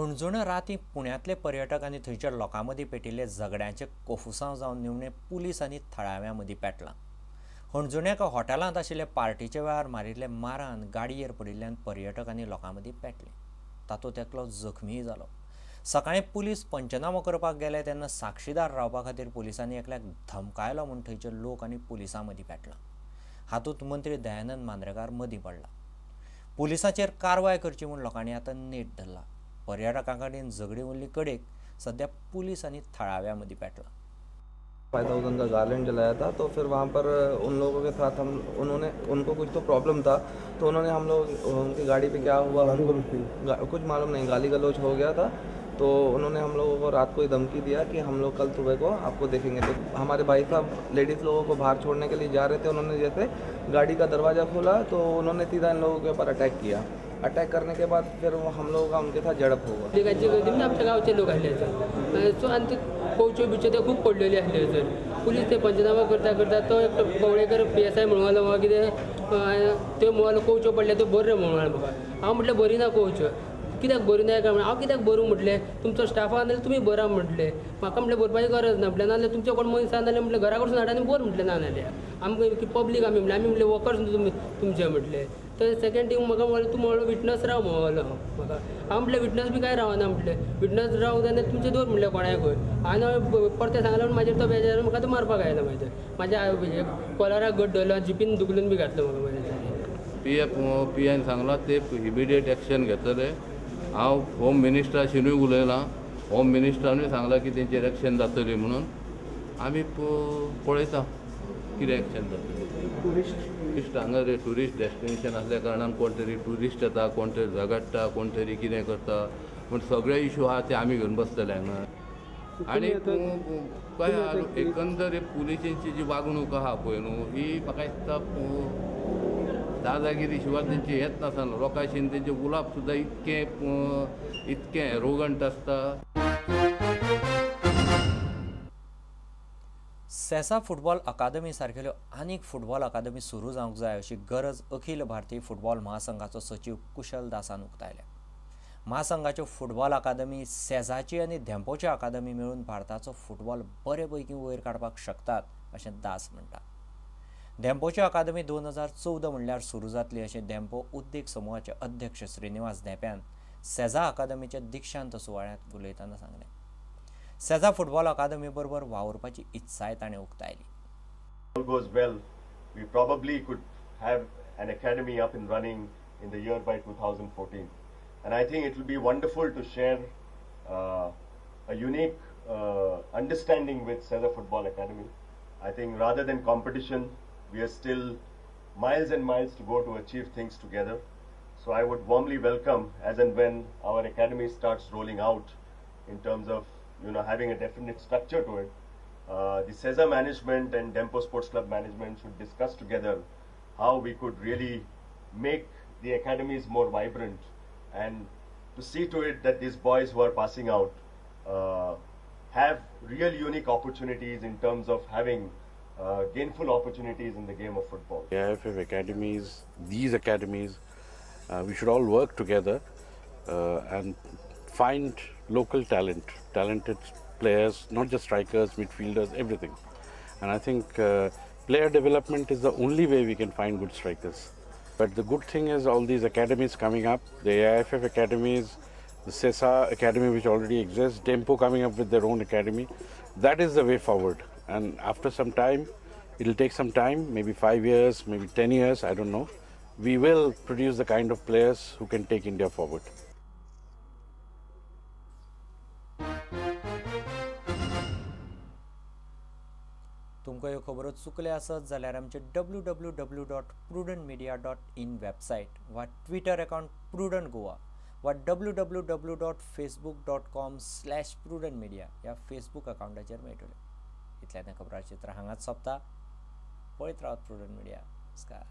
हणजुणा राती पुण्यांतले पर्यटक आनी थंयच्या लोकां मदीं पेटिल्ले झगड्यांचे कोफुसांव जावन निमणें पुलीस आनी थळाव्यां मदीं पेटलां. हणजुण्या एका हॉटेलांत आशिल्ले पार्टीच्या वेळार मारिल्ले मारान गाडयेर पडिल्ल्यान पर्यटक आनी लोकां मदीं पेटलें. तातूंत एकलो जखमीय जालो. सकाळीं पुलीस पंचनामो करपाक गेले तेन्ना साक्षीदार रावपा खातीर पुलिसांनी एकल्याक धमकायलो म्हूण थंयचे लोक आनी पुलिसां मदीं पेटलां. हातूंत मंत्री दयानंद मांद्रेकार मदीं पडला. पुलिसांचेर कारवाय करची म्हूण लोकांनी आतां नेट धरला. पर्यटकां कडेन झगडी उरली कडेक सद्या पुलीस आनी थळाव्यां मदीं पेटलां. 5000 का गार्लैंड जलाया था, तो फिर वहाँ पर उन लोगों के साथ हम उन्होंने उनको कुछ तो प्रॉब्लम था, तो उन्होंने हम लोग उनकी गाड़ी पे क्या हुआ उनको कुछ मालूम नहीं, गाली गलौज हो गया था। तो उन्होंने हम लोगों को रात को ही धमकी दिया कि हम लोग कल सुबह को आपको देखेंगे। तो हमारे भाई साहब लेडीज़ लोगों को बाहर छोड़ने के लिए जा रहे थे, उन्होंने जैसे गाड़ी का दरवाज़ा खोला तो उन्होंने सीधा इन लोगों के ऊपर अटैक किया। अटैक करने के बाद फिर वो हम लोगों का उनके साथ झड़प हुआ। आमच्या गांवचे लोक आसले सो आनी ते पोवच्यो बिवच्यो ते खूब पडलेले आसले सर. पुलीस ते पंचनामा करता करता तो एक कवळेकर PSI म्हणून आलो म्हाका कितें त्यो म्हणून कोवच्यो पडल्या त्यो बऱ्यो म्हणून आलो म्हाका. हांव म्हटलें बरी ना कोवच्यो, कित्याक बरी ना काय हांव कित्याक बरूं म्हटलें, तुमचो स्टाफ आसा जाल्यार तुमी बरा म्हटलें, म्हाका म्हटलें बरपाची गरज ना म्हटलें, नाजाल्यार तुमचो कोण मनीस आसा जाल्यार म्हटलें घरा कडसून हाड आनी बर म्हटलें, ना जाल्यार आमकां पब्लीक आमी म्हटलें आमी म्हटलें वर्कर्स तुमचे म्हटलें. तर सेकेंड थिंग म्हाका म्हणलें तूं म्हणलो विटनस राव म्हणलो म्हाका. हांव म्हटलें विटनस बी कांय रावना म्हटलें, विटनस राव जाल्यार तुमचें दवर म्हटलें कोणाकूय. आनी हांवें परतें सांगलें म्हूण म्हाजेर तो बेजार म्हाका तो मारपाक आयलो. मागीर म्हाज्या कॉलराक गट धरलो, जिपीन दुखलून बी घातलो म्हाका. मागीर पी एन सांगलां ते इमिडिएट एक्शन घेतले. हांव होम मिनिस्टराशिनूय उलयलां, होम मिनिस्टरानूय सांगलां की तेंचेर एक्शन जातली म्हणून. आमी पळयता कितें एक्शन जातलें. ट्युरिस्ट हांगा ट्युरिस्ट डेस्टिनेशन आसल्या कारणान कोण तरी ट्युरिस्ट येता, कोण तरी झगडटा, कोण तरी कितें करता, पूण सगळे इशू आहा ते आमी घेवन बसतले हांगा. आनी काय एकंदर पुलिसांची जी वागणूक आहा पळय न्हू ही म्हाका दिसता दादागिरी शिवाय तेंची हेच नासना. लोकांशी तेंचे उलोवप सुद्दां इतकें इतकें एरोगंट आसता. सेसा फुटबॉल अकादमी सारकेल्यो आनीक फुटबॉल अकादमी सुरू जावंक जाय अशी गरज अखिल भारतीय फुटबॉल महासंघाचो सचीव कुशल दासान उक्तायल्या. महासंघाच्यो फुटबॉल अकादमी सेजाची आनी धेंपोची अकादमी मेळून भारताचो फुटबॉल बरे पैकी वयर काडपाक शकतात अशें दास म्हणटा. धेंपोची अकादमी 2014 म्हणल्यार सुरू जातली अशें धेंपो उद्देग समुहाचे अध्यक्ष श्रीनिवास धेंप्यान सेजा अकादमीच्या दीक्षांत सुवाळ्यांत उलयतना सांगलें. सेजा फुटबॉल अकादमी बरोबर वावुरपाची इत्साय ताणें उक्तायली. All goes well, we probably could have an academy up and running in the year by 2014. And I think it will be wonderful to share a unique understanding with Seza Football Academy. I think rather than competition, we are still miles and miles to go to achieve things together. So I would warmly welcome as and when our academy starts rolling out in terms of having a definite structure to it. The Seza management and Dempo Sports Club management should discuss together how we could really make the academies more vibrant and to see to it that these boys who are passing out have real unique opportunities in terms of having gainful opportunities in the game of football. AIFF academies, these academies, we should all work together and find local talent, talented players, not just strikers, midfielders, everything. And I think player development is the only way we can find good strikers. But the good thing is all these academies coming up, the AIFF academies, the SESA academy which already exists, Dempo coming up with their own academy, that is the way forward. And after some time, it'll take some time, maybe 5 years, maybe 10 years, I don't know. We will produce the kind of players who can take India forward. तुमकां ह्यो खबरो चुकले आसत जाल्यार आमचे www.prudentmedia.in website वा Twitter account prudent Goa वा www.facebook.com/prudentmedia ह्या फेसबूक अकाउंटाचेर मेळटल्यो. इतल्यान खबरां चित्र हांगाच सोंपता. पळयत रावत प्रुडंट मिडिया. नमस्कार.